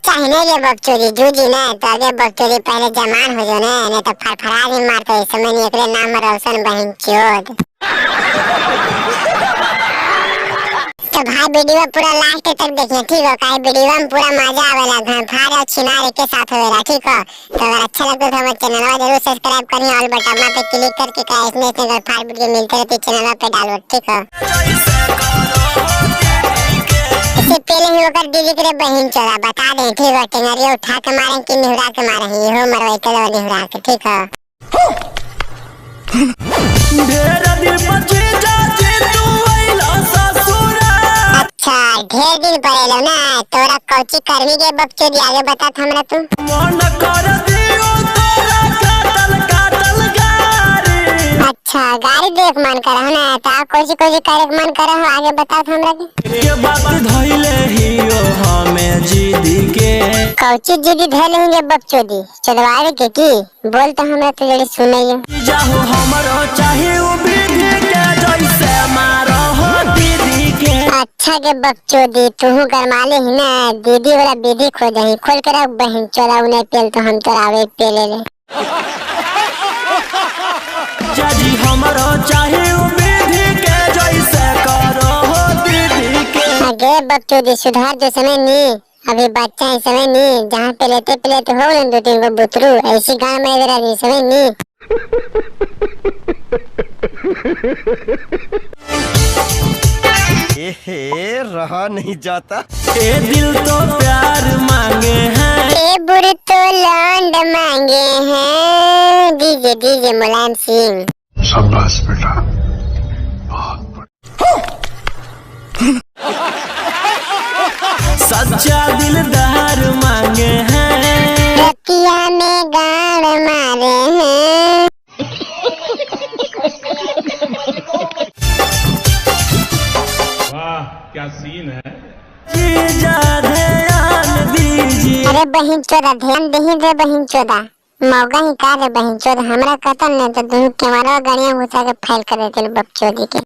चाहे नहीं रे बकचोदी जूझी ना तो अगे बकचोदी पहले जमान हो जो ना, नहीं तो फड़फड़ा दी मारते इस समय नहीं एकरे नाम रोशन बहन चोद। तो भाई वीडियो पूरा लास्ट तक देखिए, ठीक हो? काहे वीडियो में पूरा मजा आवेला, फाड़ और छिनार के साथ होवेला, ठीक हो? तो अगर अच्छा लगता तो हमारे चैनल जरूर सब्सक्राइब करिए और बटन पे क्लिक करके का इसमें इसमें फाड़ वीडियो मिलते रहते चैनल पे डालो, ठीक हो? इससे पहले ही होकर दीदी के बहन चोरा बता दें, ठीक हो? टेंगरिया उठा के मारें कि निहुरा के मारें, ये मरवाई तो निहुरा के, ठीक हो? ढेर दिन पर जीजा जी तू अइला ससुरा। अच्छा ढेर दिन पर एलो ना, तोरा कौची करनी के बकचोदी आगे बता हमरा तू। मन कर दियो तोरा काटल काटल गारी। अच्छा गाड़ी देख मन कर ना, तो आप कौची कौची करे के मन कर हो आगे बता हमरा के। के बात धइले हियो हमें जीदी के। कौची जिदी धैले ही बकचोदी चलवावे के की बोल तो हमरा तो जड़ी सुनइयो। जीजा हो हमरो चाही उ विधि के जैसे मारो हो दीदी के। अच्छा के बकचोदी तू गरमाले ही ना, दीदी वाला विधि खो जाही खोल के रख बहन चोरा उन्हें पेल तो हम तोरा आवे पेले ले। जीजाजी हमरो चाही उ विधि के जैसे करो हो दीदी के। आगे बकचोदी सुधार जो समय नी, अभी बच्चा है समय नी, जहाँ पे लेते पे लेते हो ना दो तीन गो बुतरू ऐसी गान में इधर आदमी समय नी। एहे रहा नहीं जाता। ए दिल तो प्यार मांगे हैं। ए बुरी तो लौंड मांगे हैं। DJ DJ Mulayam Singh. शाबाश बेटा, बहुत बढ़िया। सच्चा दिलदार मांगे हैं। रतिया में गाड़ मारे हैं। वाह क्या सीन है। जीजा ध्यान दीजिए। अरे बहन चोदा ध्यान दही रे बहन चोदा, मौका ही का रे बहन चोदा, हमरा कतल नहीं तो दोनों कैमरा गाड़ियां घुसा के फाइल कर देते बकचोदी के।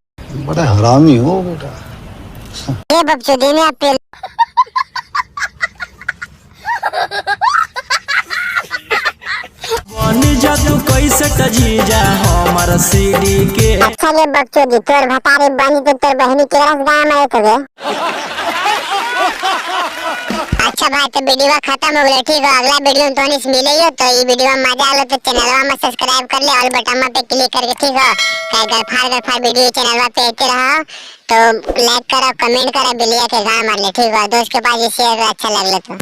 बड़ा हरामी हो बेटा। ये बकचोदी ने आप बन जा तू कैसे जीजा हमर सीडी के। अच्छा रे बकचोदी तोर भतारी बनी तो तोर बहनी के रस गाय मारे तो गे। अच्छा भाई तो वीडियो खत्म हो गया, ठीक हो? अगला वीडियो में तो मिले तो ये वीडियो में मजा आलो तो चैनलवा में सब्सक्राइब कर ले और बटन पे क्लिक करके, ठीक हो? कहीं गरफार गरफार वीडियो चैनलवा पे आते रहो तो लाइक करो कमेंट करो बिलिया के गाना मार ले, ठीक हो? दोस्त के पास शेयर अच्छा लग तो।